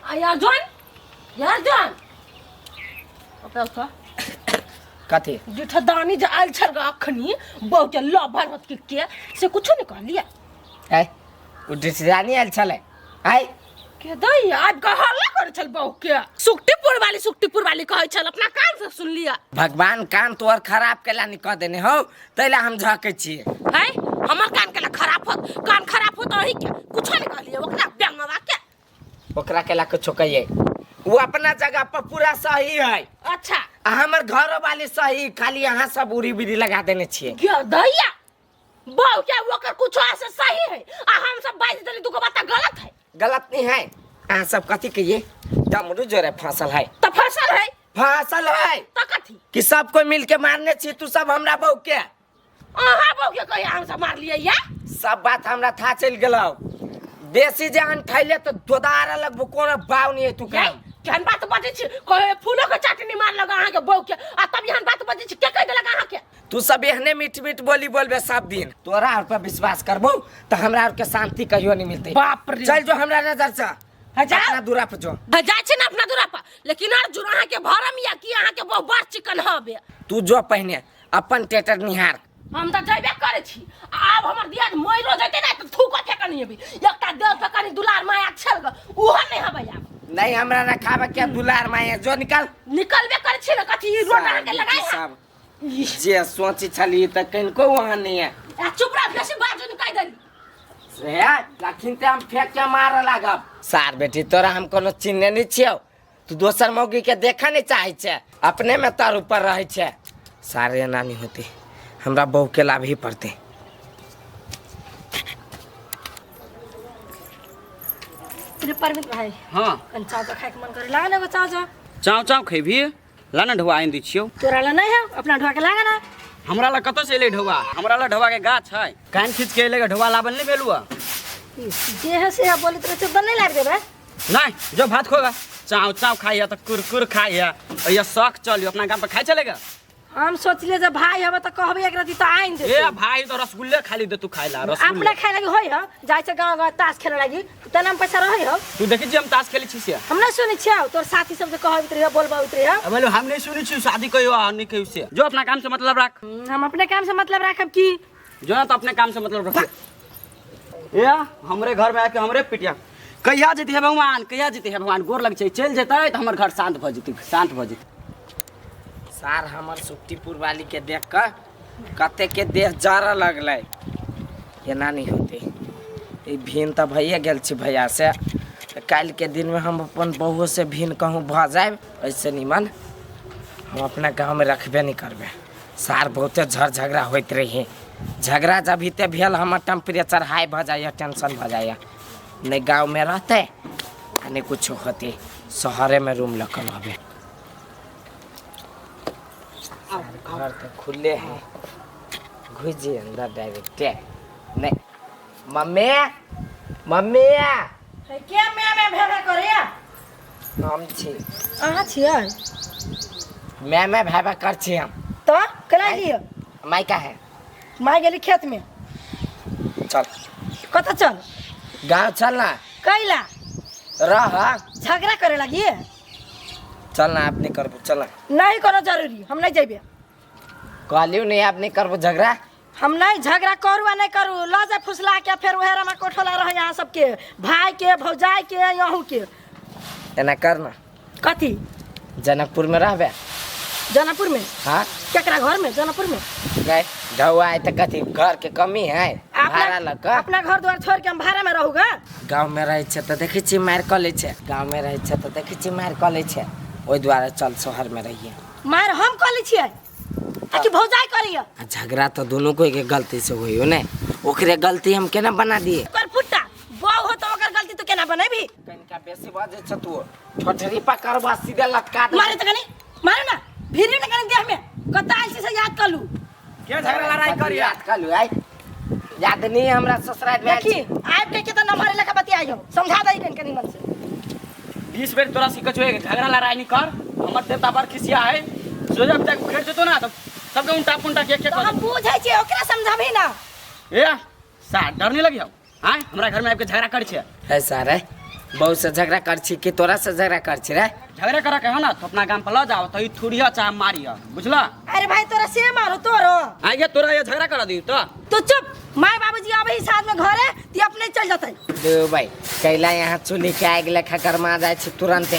आ यार जोन, यार जोन, ओकरा उठा। कथी? जेठदानी जे आयल छल ग अखनी बहु के ल भरत के से कुछो नहीं कहलिए। है ओ डिसरानी आयल छलै आय के दई आब के हल्ला करे छल बहु के, सुक्तिपुर वाली, सुक्तिपुर वाली कहै छल, अपना कान से सुन लिया। भगवान कान तोहर खराब केला नहीं कह देने हो तैला हम झकै छियै। है हमर कान केला खराब होत? कान खराब होत अही के, कुछो नहीं कहलिए ओकरा बेंगवा के। ओकरा केला कुछो कहिए, वो अपना जगह पर पूरा सही है। अच्छा। आ हमर घरो वाली सही, खाली अहाँ सब उड़ी बिड़ी लगा देने छियै। गे दैया बहु के ओकर कुछो से सही है आ हम सब बाजि देली दुगो बात गलत है। गलत नहीं है, अहाँ सब कथी कहिए, डमरू जोरे फसल है। त फसल है? फसल है। त कथी? कि सब कोई मिल के मारने छी तू सब हमरा बहू के। अहाँ बहू के कहिया हम सब मारलियै या? सब बात हमरा था चलि गेलौ। बेसी जे अनठैले तो दोदार लगबो, कोनो बाव नहीं है तू के। के। केहन बात बजै छी? कहे फूलो के चटनी मार लगा अहाँ के बहू के आ तब एहन बात बजै छी, के कहि देलक अहाँ के? तू सब एहने मीठ मीठ बोली बोलबे सब दिन, तोरा और पर विश्वास करबो तो हमरा और के शांति कहियो नहीं मिलते। बाप रे। चल जो हमरा नजर से। हाँ, जा। अपना दूरा पर जो। हाँ, जाइ छी ने अपना दूरा पर, लेकिन अर्जुन अहाँ के भरम या कि अहाँ के बहु बड़ चिकन हबे। तू जो पहिने अपन टेटर निहार। हम तऽ जयबे करै छी, आब हमर दियाद मरियो जेतै ने तऽ थूको फेकनी हेबै, एकटा देह से कनि दुलार माया छल ग उहो नहि हेबै आब। नहीं हमरा रखाबे के दुलार माया, जो निकल। निकलबे करै छी ने, कथी ई रोड अहाँ के लगाई है? सब जे सोची छली तऽ कनिको वहाँ नहीं है। आ चुप रह, बेसी बाजू नहि कहि देली। से लखिन ते हम फेंक के मारे लागब। सार बेटी तोरा हम कोनो चिन्हने नहीं छियौ, तू दोसर मौगी के देखऽ नहीं चाहै छै, अपने में तर ऊपर रहै छै। सारे एना नहीं होते, हमरा बहू के लाभ ही पड़ते। रे परमित भाई। हाँ। कन चाव चाव खाए के मन करे लागा ना एगो चाव चाव। चाव चाव खेबी? ला ना ढौआ आनि दै छियौ। तोरा ला नहीं है, अपना ढौआ के लागा ना। हमरा ला कतऽ से एलै ढौआ? हमरा ला ढौआ के गाछ है, कान खींच के एलै ढौआ लाबल नहीं भेलु है। जे है से है बोली तोरा चुप नहीं लाग देबे। नहीं जो भात खोगा, चाव चाव खाई है तो कुरकुर खाई है, ये शौक चलियो अपना गाम पर खाई चलेगा। हम सोचले जे भाई हवे त कहबे एक राती त आइन दे। ए भाई तो रसगुल्ले खाली दे तू खाइला रसगुल्ले। अपना खाए लागी होय ह, जाय छै गांव गांव ताश खेले लागी तना में पैसा रहै ह। तू देखी छी हम ताश खेले छी से? हम नहीं सुनै छियौ, तोर साथी सब जे कहबैत रहियो बोलबैत रहियो। अब बोलो हम नहीं सुनै छी, शादी कहियो आ नहीं कहियो से। जो अपना काम से मतलब राख। हम अपने काम से मतलब राखब की? जो ना तो अपने काम से मतलब रख। ए हमरे घर में आके हमरे पिटिया कहिया जेती है भगवान, कहिया जेती है भगवान, गोर लग छै, चलि जेतै त हमर घर शांत भ जेतै, शांत भ जेतै। सार हमर सुक्तिपुर वाली के देख के कते के देह जरऽ लगलै। एना नहीं होते, ई भिन तऽ भइए गेल छी भैया से, तऽ काल्हि के दिन में हम अपन बहुओ से भिन कहूँ भऽ जायब, ऐसे निमन हम अपना गाँव में रखबे नहीं करबे। सार बहुते झड़ झगड़ा होइत रही, झगड़ा जब हिते भेल हमर टेम्परेचर हाई भऽ जाइए, टेंशन भऽ जाइए। नहीं गाँव में रहते आ नहीं कुछो होते, शहरे में रूम लऽ कऽ रहबै। घर तो खुले है, घुस जी अंदर डायरेक्ट। नहीं मम्मी, मम्मी के मैं मैं भेबे करे? हम छी। अहाँ छियै? मैं मैं भेबे कर छी हम। तो केना लियो? माई का है? माई गेली खेत में। चल। कतऽ चल? गाँव चल ना। कैला? रह। झगड़ा करे लगी? चल ना, आप नहीं करबो, चल ना। नहीं कोनो जरूरी, हम नहीं जेबे। कहलियो नहीं आप नहीं करबो झगड़ा। हम नहीं झगड़ा करू आ नहीं करू, ल जाए फुसला के फिर वह रमा कोठोला रहे यहाँ सबके भाई के भौजाई के यहू के। एना कर ना। कथी? जनकपुर में रहबे। जनकपुर में? हाँ। केकरा घर में जनकपुर में? नहीं ढौआ है तो कथी घर के कमी है? भाड़ा लग कऽ। अपना घर द्वार छोड़ के हम भाड़ा में रहूगा? गाँव में रहै छै तऽ देखै छियै मारि कऽ लै छै, गाँव में रहै छै तऽ देखै छियै मारि कऽ लै छै, ओहि दुआरे चल शहर में रहिए। मारि हम कऽ लै छियै आ कि भौजाई कऽ लिअ? आ झगड़ा तऽ दुनू कोई के गलती से होइयो ने, ओकरे गलती हम केना बना दिए? ओकर पुट्टा बहू हो तऽ ओकर गलती तू केना बनेबही? कनिका बेसी बजै छ तू, ठोठरी पकड़बा सीधे लटका दे। मारे तऽ कनी मारू ना, भिरी ना कनी देह में कतऽ आयल छी से याद कऽ लू। के झगड़ा लड़ाई करिया? याद कऽ लू, आइ याद नहीं हमरा ससुराल में आयल देखी छी। आबि के के तऽ नम्हर लेखा बतियाइ हो, समझा दही कनी कनी मन से। 20 बेर तोरा सिखै छौ झगड़ा लड़ाई नहीं कर, हमर देवता बड़ खिसिया है, सोझा तक उखेड़ जेतो ना तो सबके उल्टा पुल्टा के के तो हम बुझै छियै ओकरा समझाबही ना। ए सा डर नहीं लगी हो? आय हमरा घर में आबि के झगड़ा करै छै। है सारे बहू से झगड़ा कर छी कि तोरा से झगड़ा कर छी रे? झगड़ा करे के है ना तो अपना गाम पर ल जाओ तो ई थुरिया चाहे मारिया, बुझला? अरे भाई तोरा से मारो तोरो। आइए तोरा ये झगड़ा करा दी तो। तू चुप, माय बाबूजी आबे ही साथ में घरे ती अपने चल जतै। दे भाई कैला यहाँ चुली के आगि लेखा गरमा जाइ छै तुरंते।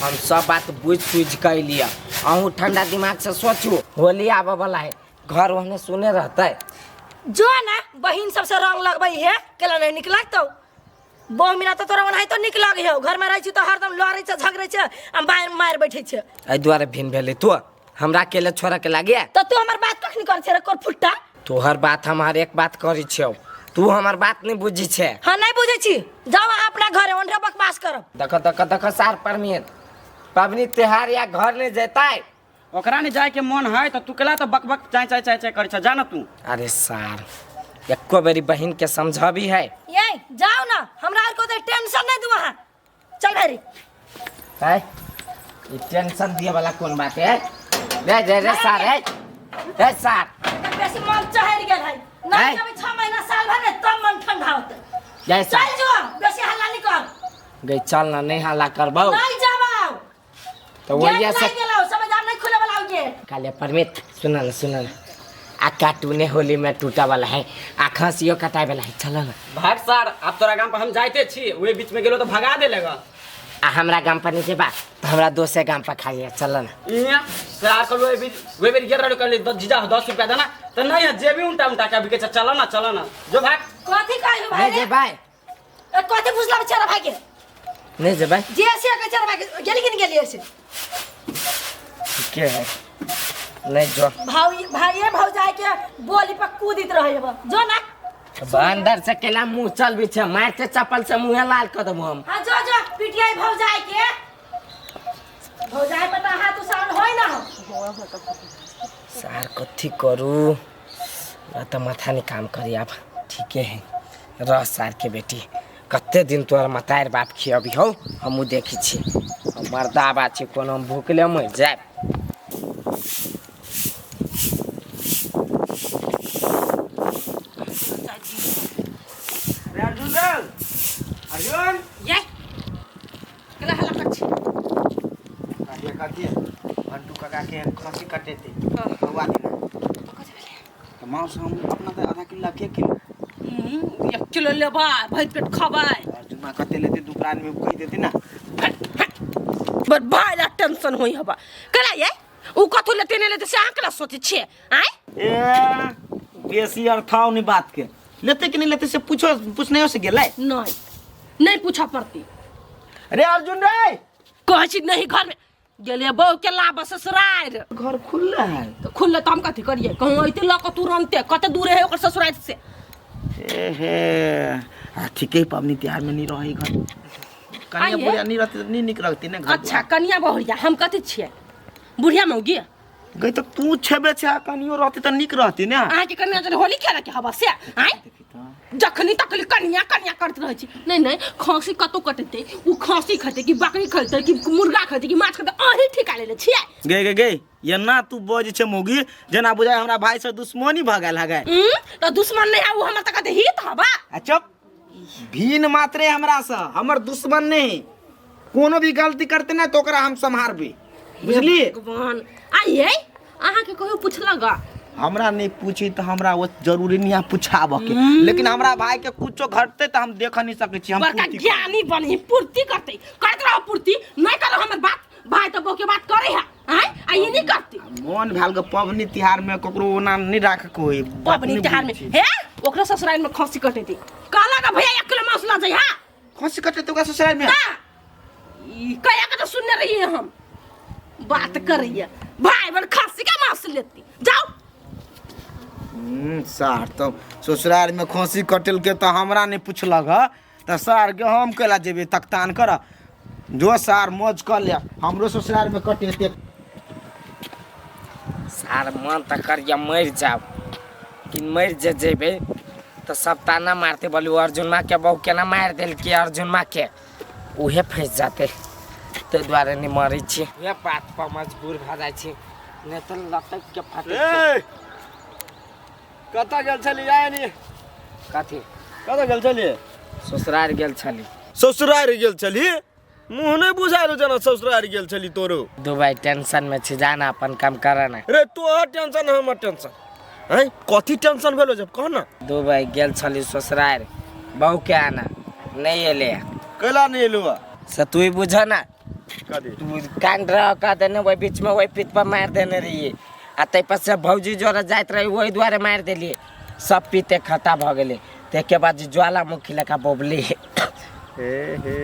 हम सब बात बुझ सुझ के लिया, अहूँ ठंडा दिमाग से सोचू। होली आबे वाला है, घर ओहने सुने रहतै। जो ना बहिन सबसे रंग लगबै है केला नहीं निक लगतौ। बहु मिला तो तोरा ओनाहितो निक लगै हौ, घर में रहै छी तो हरदम लड़ै छै झगड़ै छै आ मारि मारि बैठै छै। एहि दुआरे भिन भेलै तो हमरा अकेले छोड़े के लागे। तो तू हमर बात कखनी करै छै रे कोर फुट्टा? तोहर बात हम हर एक बात करै छियौ, तू हमर बात नहीं बुझी छै। हाँ नहीं बुझै छी, जाओ अहाँ अपना घरे ओनरे बकवास करब। देख देख देख सार परमेत पबनी त्योहार या घर नहीं जेतै। ओकरा नहीं जाए के मन है तो तू केला तो बक बक चाय चाय चाय चाय करै छ, जा ना तू। अरे सार एको बेरी बहिन के समझाबी है। ये जाओ ना, हमरा और को तो टेंशन नहीं दू अहाँ। चल भाई है ई टेंशन दिए वाला कोन बात है? रे रे रे सार है रे सार बेसी मन चढ़ गेल है नहीं जब 6 महीना साल भर ने तब मन ठंडा होते। जय सार चल जो बेसी हल्ला नहीं कर। गई चल ना, नहीं हल्ला करबौ नहीं जाबौ तो वही से गेलौ समझ आब नहीं खुले वाला गेट। काले परमित सुना ना सुना ना, आ कार्टूने होली में टूटा वाला है आ खांसियो कटाए वाला है, चलो ना। भाग सार, अब तोरा गाम पर हम जाइते छी, ओए बीच में गेलो तो भगा दे लेगा। आ हमरा गाम पर नहीं जेबा तो हमरा दोसरे गाम पर खाइए, चलो ना। इया सार कल ओए बीच ओए बेर गेल रहलो कहली जीजा 10 रुपया देना तो नहीं है जेबी उल्टा उल्टा के अभी के चलो ना चलो ना जो भाग। कथि कहू भाई? नहीं जेबा। कथि पुछला बेचारा भाई के? नहीं जेबा। जे से के बेचारा भाई के गेली कि नहीं गेली ऐसे? ठीक है नहीं जो भाई भाई भौजाई के बोली पर कूदित रहे जो ना। बंदर से केला मुंह चल भी छे, मारते चप्पल से मुंह लाल कर देबो हम। हां जो जो पिटियाई भौजाई के, भौजाई पता हाथ उसाउन होय ना हो। सार कथी करू त माथा नहीं काम करी अब। ठीके है रह सार के बेटी, कते दिन तोहर मतार बाप खियबी हो हमहू देखी छी। मर्दाबा छी कोनो हम भूखले मरि जायब। अर्जुन अर्जुन ये केला हल्ला कर छी? कथी कथी भंटू काका के खसी कटेते बउआ दिना तो कथी भेलै? तो मांस हम अपना तो आधा किलो के किलो 1 किलो लेबै भरि पेट खबै। अर्जुन मां कते लेते दू प्राण में कहि देते ना। बर भाई ला टेंशन होई हबा केला ये उ कथु लेते ने लेते से अहाँ केला सोचै छियै? आय ए बेसी अर्थाव नहीं बात के, लेते कि नहीं लेते से पूछो, पूछने से गेलै नहीं नहीं पूछा पड़ती। अरे अर्जुन रे कहै छी नहीं घर में गेलियै बहू के लाब ससुरार। घर खुला है तो खुलले तो हम कथी करियै? कहूँ अइते लऽ कऽ तुरंते कते दूर है ओकर ससुरार से। ए हे आ ठीके पबनी त्योहार में नहीं रही घर, कनिया बुढ़िया नहीं रहती नहीं निक रहती ना घर। अच्छा कनिया बहुरिया हम कथी छियै? बुढ़िया मौगी गई तो तू छेबे छे, कनियो रहती त निक रहती ना। अहाँ के कनिया जन होली खेले के हवा से आय जखनी तकली कनिया कनिया करत रहै छी। नहीं नहीं खांसी कतौ कटतै, उ खांसी खतै कि बकरी खतै कि मुर्गा खतै कि माछ खतै अहीं ठिका लेले छियै। गे गे गे एना तू बजै छै मौगी जेना बुझाय हमरा भाई से दुश्मनी भ गेल हगे। त दुश्मन नहीं है उ हमर त कते हित हवा। आ चुप भीन मात्रे हमरा से, हमर दुश्मन नहीं, कोनो भी गलती करते ना तो ओकरा हम सम्हारबी, बुझलिए? भगवान आइए अहाँ के कहियो पूछलक? हमरा नहीं पूछी तो हमरा वो जरूरी नहीं है पूछाबऽ के, लेकिन हमरा भाई के कुछो घटते तो हम देख नहीं सकै छी। हम बड़का ज्ञानी बनी पूर्ति करते करत रहो पूर्ति, नहीं करो हमर बात भाई तो बहू के बात करे है आय आ ई नहीं करती। मन भेल के पबनी तिहार में ककरो ओना नहीं राख के होई। पबनी तिहार में हे ओकरा ससुराल में खसी कटेती कहला ना भैया 1 किलो मांस ला जाइ। हां खसी कटेती ओकरा ससुराल में ई कया के तो सुनने रहिए हम बात करैया भाई बन खसी का मांस लेती जाओ। सार तो ससुराल में खसी कटेल के तो हमरा नहीं पूछलक ह त सार के हम केला जेबे तकतान कर जो सार मौज कर ले हमरो ससुराल में कटेते। सार मन त करिया मरि जाब कि मरि जे जेबे तो सब ताना मारते बोलू अर्जुन माँ के बहू केना मारि देलकै अर्जुन माँ के, उहे फँसि जाते ताहि दुआरे नहि मरै छी, उहे बात पर मजबूर भऽ जाइ छी, नहि तऽ लटकि के फटि। कतऽ गेल छली? कथी कतऽ गेल छली? ससुराल गेल छली। ससुरारि गेल छली मुँह नहि बुझायल जेना ससुरारि गेल छली तोरो। दुबई टेंशन में छी, जाना अपन काम कर ना। रे तोहर टेंशन हमर टेंशन हैं, कथी टेंशन भेलो जब कह ना। दुबई गेल छली ससुरारि, बहू के आना नहीं एले। कैला नहीं एलू? से तू ही बुझ ना। कथी? तू कान रह कह देने वही बीच में वही पीठ पर मार देने रहिए आ तै पर से भौजी जोरे जाइत रही वही दुआरे मार देलिए, सब पीते खत्ता भ गेलै। ताहिके बाद जे ज्वालामुखी लेखा बबली। हे हे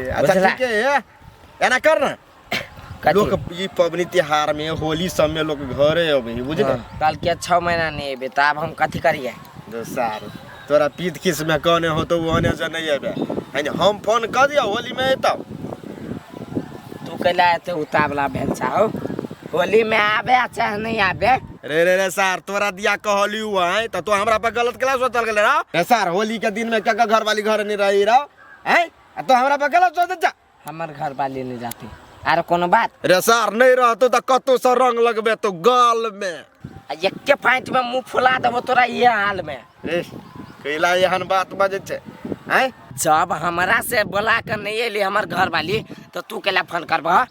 अच्छा। बुझला? ठीक है, एना कर ना। कथी? लोग ई पबनी त्योहार में होली सब में लोग घरे अबे है, बुझले? हाँ, कल के 6 महीना नहीं एबे तो आब हम कथी करिए? दोसार तोरा पीत खिस में कहने हो तो ओने से नहीं अबे है, हम फोन कर दिया होली में एतौ। तू कैला एते उतावला भेल छौ? होली में आबे चाहे नहीं आबे। रे रे रे सार तोरा दिया कहली हुआ है तो हमरा पर गलत क्लास सोचल गेले रहा। रे सार होली के दिन में का घर वाली घर नहीं रही रहा हैं, तो हमरा पर गलत सोच जा। हमर घर वाली नहीं जाती आर कोनो बात? रे सार नहीं रहतो त कतो से रंग लगबे तो गाल में। आ एके फाइट में मुंह फुला देबो तोरा ये हाल में। रे कैला एहन बात बजे छै हैं? जब हमरा से बोला के नहीं एली हमर घर वाली तो तू कैला फोन करबह?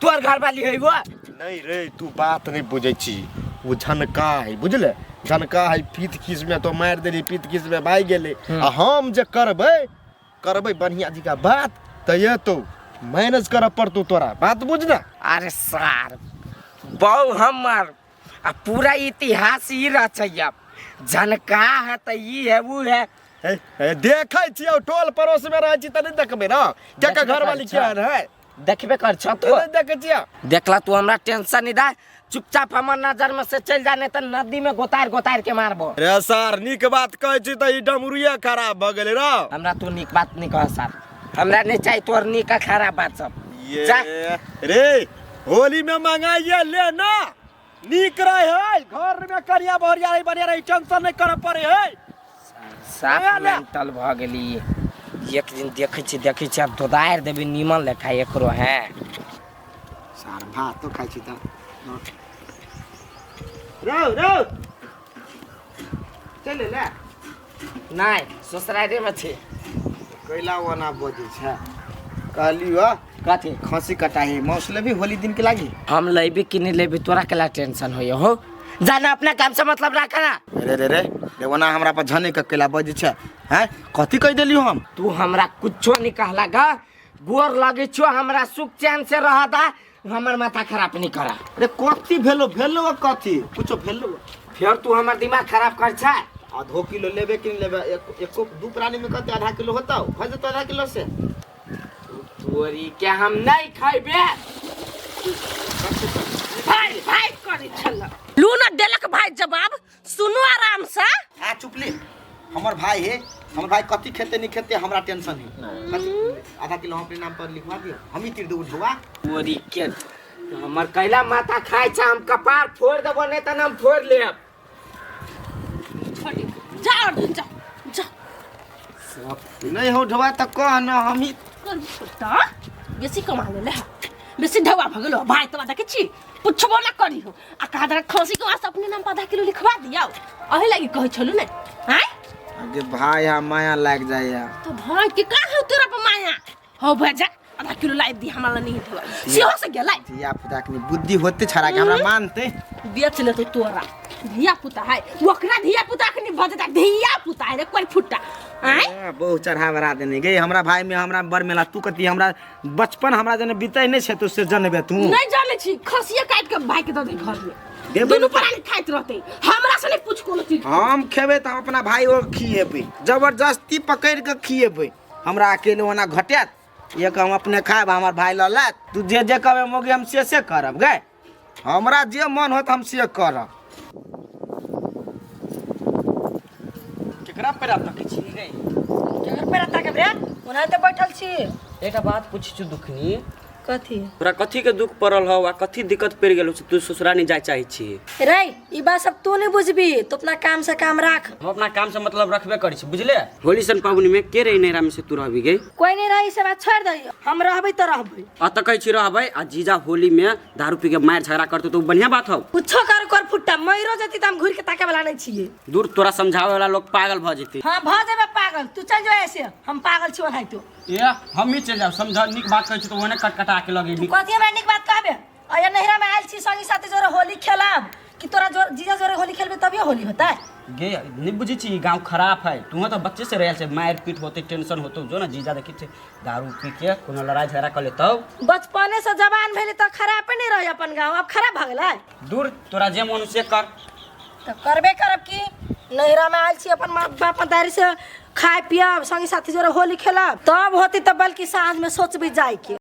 तोहर घर वाली है वो? नहीं रे तू बात नहीं बुझे छी, वो झनका है बुझले, झनका है पीत खीस में तो मार देली, पीत खीस में भाग गेले। आ हम जे करबै करबै बढ़िया जी का बात त ये तो मैनेज कर पड़तो तोरा, बात बुझ ना। अरे सार बहु हमर आ पूरा इतिहास ही रचैया, झनका है त ई है वो है। देखै छियै टोल पड़ोस में रहै छी त नहीं देखबै ना के के घर वाली क्या है? देखबे कर छ तू? नहीं देखै छियै। देखला तू हमरा टेंशन नहीं दा, चुपचाप हमर नजर में से चल जा, नहीं त नदी में गोतार गोतार के मारबो। रे सार नीक बात कहै छी त ई डमरुए खराब भ गेलै रो। हमरा तू नीक बात नहीं कह सार, हमरा नहीं चाहिए तोर नीक आ खराब बात सब। ये जा। रे होली में मंगाइए ले ना, नीक रहे है, घर में करिया बहरिया रही बढ़िया रही, टेंशन नहीं करे पड़े है। साफ मेंटल भ गेली। एक दिन देखै छी देखै छी आब दोदारि देबै नीमन लेखा एकरो है। सार भात तो खाइ छी त रो रो चल ले। नहीं ससुरारे में छी। कैला ओना बजै छै? कहली हो कथी? खसी कटाही मौस लेबी होली दिन के लागी? हम लेबी कि नहीं लेबी तोरा केला टेंशन होइए हो, जाना अपना काम से मतलब राख ना। रे रे रे रे ओना हमरा पर झने के कैला बजै छै हैं? कथी कहि देलियो हम? तू हमरा कुछो नहीं कहला गा, गोर लगे छो हमरा सुख चैन से रह दा, हमर माथा खराब नहीं करा। रे कथी भेलो भेलो कथी कुछो भेलो? फिर तू हमर दिमाग खराब कर छै। आधो किलो लेबे कि नहीं लेबे? एको दू प्राणी में कते आधा किलो होता हो जतो आधा किलो से। तोरी के हम नहीं खैबे। भाई भाई करी छल लू न देलक भाई जवाब, सुनो आराम से। आ चुप ले, हमर भाई है, हमर भाई कथी खेते नहीं खेते हमरा टेंशन है। आधा किलो हम अपने नाम पर लिखवा दियो, हम ही तीर दो उठवा। तोरी के हमर कैला माथा खाय छै, हम कपार फोड़ देबो नहीं त हम फोड़ लेब। छोड़ी जा अर्जुन जा जा। नहीं हो उठवा त कह न हम ही कर बेसी कमा ले बेसी ढवा भ गेलो भाई तो देखै छी पुछबो ना करी हो आ कहा दरा खसी के वास्ते अपने नाम पर आधा किलो लिखवा दियो, अही लागि कहै छलु ने हैं? आगे भाई हा माया लाग जाय तो भाई के का हो तोरा पर माया हो भजा आधा किलो लाई दी हमरा नहीं ढवा सेहो से गेलै। धिया पुता के बुद्धि होते छड़ा के हमरा मानते बेच लेतो तोरा धिया पुता है ओकरा धिया पुता के नहीं भजता धिया पुता है रे कोई फुटा आय बहुत चढ़ा बढ़ा देने गई हमरा भाई में हमरा बड़ मेला। तू कथी हमरा बचपन हमरा जने बीतै नहीं छै तो से जनबे तू नहीं जाने छी। खसिया काट के भाई के दऽ दे घर में, दोनों प्राणी खाइत रहते, हमरा से नहीं पूछ कोनो चीज। हम खेबै त हम अपना भाई और खिएबै, जबरदस्ती पकड़ के खिएबै, हमरा अकेले ओना घटत एक हम अपने खायब हमर भाई लऽ लेत। तू जे जे कहबै मोगी हम से से करब गए, हमरा जे मन होत हम से करब। केकरा पेरा तकै छी रे? केकर पेरा तकब रे? ओनाहिते बैठल छी। एकटा बात पूछै छी दुखनी, कथी? तोरा कथी के दुख पड़ल हौ आ कथी दिक्कत पड़ि गेल हौ से तू ससुरा नहीं जाय चाहै छी? रे, ई बात सब तू नहीं बुझबी, तू अपना काम से काम राख। हम अपना काम से मतलब रखबे करै छी, बुझले? होली सन पाबनि में के रही नैहरा में से तू रहबी गे? कोई नहीं रही, से बात छोड़ दही, हम रहबै तो रहबै। अतऽ कहै छी रहबै आ जीजा होली में दारू पी के मारि झगड़ा करतौ तऽ उ बढ़िया बात हौ? कुछो कर कर फुट्टा मरो जती त हम घूर के ताके वाला नहीं छियै। दूर, तोरा समझावे वाला लोग पागल भऽ जेतै। हाँ, भ जेबै पागल, तू चल जो ऐसे, हम पागल छी ओनाहितो। ए, हम ही चलि जाब, समझ नीक बात कहै छी तऽ ओहने कटकटा के लगे। तू कथी हमरा नीक बात कहबे? अया नैहरा में आयल छी, संगी साथी जोरे होली खेलब कि तोरा जोर जीजा जोरे होली खेलबे तभिए होली होता है? गे, नहीं बुझै छी, गाँव खराब है, तू तऽ बच्चे से रहल छै, मारि पीट होते, टेंशन होतौ। जो ना जीजा देखै छै दारू पी के कोनो लड़ाई झगड़ा कर लेतौ। बचपने से जवान भेले तऽ खराबे नहीं रहे अपन गाँव, अब खराब भऽ गेलै? दूर, तोरा जे मन से कर। तऽ करबे करब की, नैहरा में आयल छी, अपन माँ बाप दारी से खाय पियब, संगी साथी जोरे होली खेलब तब होती, तब बल्कि साँझ में सोचबी जाय के।